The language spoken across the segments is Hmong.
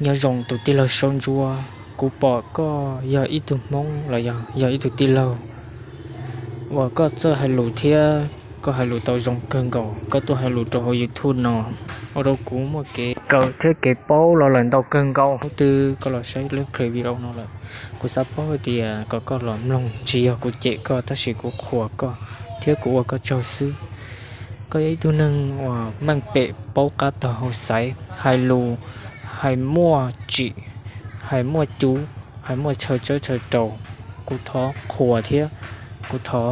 Nyob zoo tus tij laug Saub Ntsuab, kuv pom koj yog ib tug Hmoob los yog, yog ib tug tij laug uas koj txawj hais lus thiab koj hais lus tau zoo kawg nkaus. Koj tuaj hais lus rau hauv YouTube no ua rau kuv muaj kev kawm thiab kev paub los lawm ntau kawg nkaus. Hnub twg koj los saib lub clip video no lawm, kuv xav paub hais tias kom koj los mloog, tsis yog kuv cem koj tab sis kuv qhuas koj thiab kuv ua koj tsaug xwb. Koj yog ib tug neeg uas meej pem, paub qab taug hauv xaiv, hais lus hais muaj tsim, hais muaj cuv, hais muaj chaw tsawb chaw rau. Kuv thov qhuas thiab kuv thov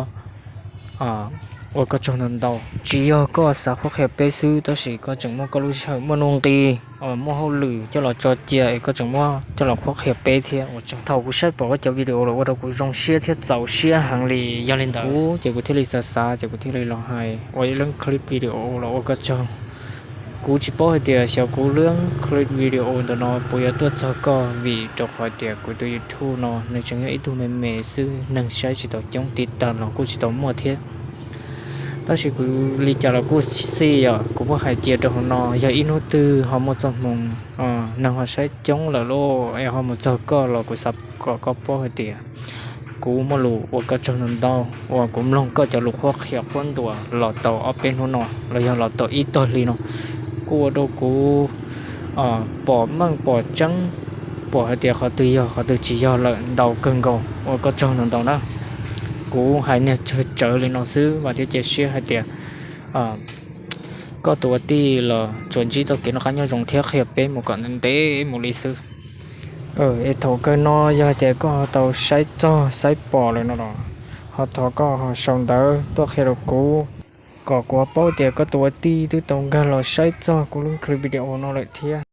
ua koj tsaug ntau ntau. Tsis yog koj xav qhuab qhia peb xwb tab sis koj tseem muaj koj lub sij hawm, muaj nuj nqis, muaj hauj lwm coj los tso cia es koj tseem muab coj los qhuab qhia peb thiab. Ua tsaug. Thaum kuv saib pom koj cov video los ua rau kuv zoo siab thiab txaus siab heev li. Yog li ntawd ces kuv thiaj li xav xav ces kuv thiaj li los hais ua ib lub clip video los ua koj tsaug. Kuv tsis paub hais tias xyov kuv lub clip video ntawm no puas yuav tuaj txog koj, vim rau qhov tias kuv tus YouTube no nws tseem yog ib tug me me xwb, neeg saib tsis tau coob, tiv tas los kuj tsis tau muaj thiab. Tab sis kuv li cas los kuj xij yom, kuv muab hais cia rau hauv no, yog ib hnub twg ho muaj txoj hmoo neeg ho saib coob lawm lauj es ho mus txog koj los kuv xav kom koj paub hais tias kuv muaj lus ua koj tsaug ntau ntau uas kuv mloog koj cov lus qhuab qhia qhuab ntuas los tau ob peb hnub no los yog los tau ib tog hli no, kuj ua rau kuv pom meej pom tseeb, pom hais tias qhov twg yog qhov twg tsis yog lawm ntau kawg nkaus. Ua koj tsaug ntau ntau na. Kuv hais niag tsawg tsawv li no xwb, vam thiab cia siab hais tias koj tus ua tij los tsuas ntsib txoj kev noj qab nyob zoo thiab qhia peb mus kom ntev ntev mus li xwb. Es thaum kawg no yog hais tias koj ho tau saib txog saib pom lawm no los, ho thov koj ho sau ntawv tuaj qhia rau kuv kom kuv paub tias koj tus ua tij twb tau nkag los saib txog kuv lub clip video no lawm thiab.